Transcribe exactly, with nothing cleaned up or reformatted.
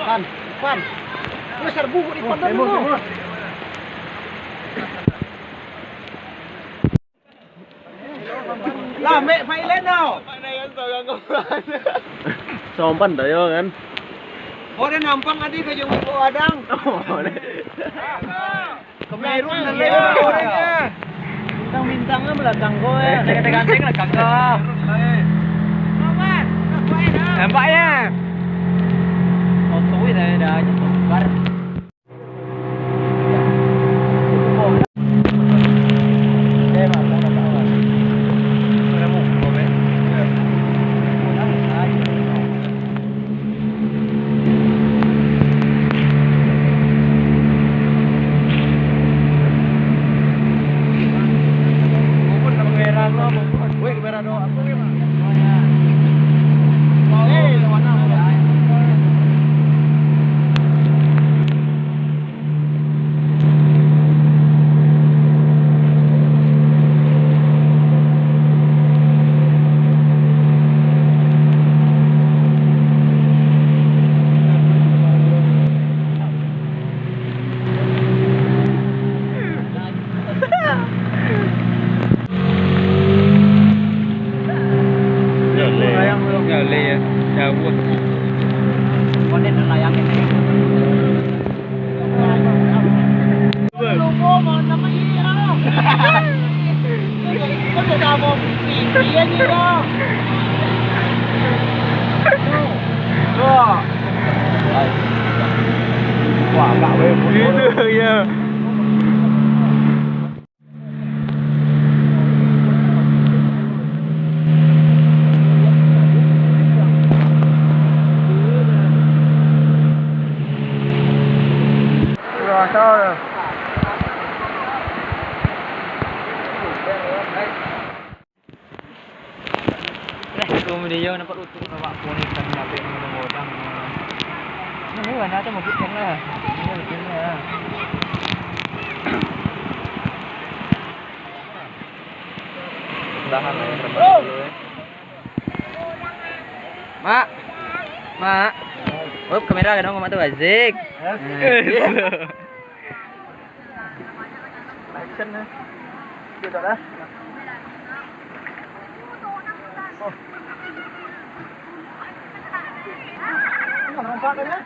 Pan, pan. Lu serbu di pan dulu. Lah, mek Failen tau. Sompan tau yo kan. Oh, dia nampang tadi ka jenguk Adang. Oh, deh. Kemerun nan lain orangnya. Bintang-bintang kan belakang kau, eh. Ganteng-ganteng belakang kau. Nampak ya? Foto ini dah, dah aja sebar. Jaleh, jaleh ya, jauah. Konek layang ini. Wah, agak weh. Itu ya. Eh, kamu dia nampak lutuk nampak kuning kan, sampai ni godang. Ini mana tu mungkin kan lah. Ini mungkin lah. Tahan lah ya, rebahan dulu ya. Mak. Mak. Oh, kamera kadang mak tu, Azik. Action lah. Sudah dah. Oh. Ini rompak kan ya?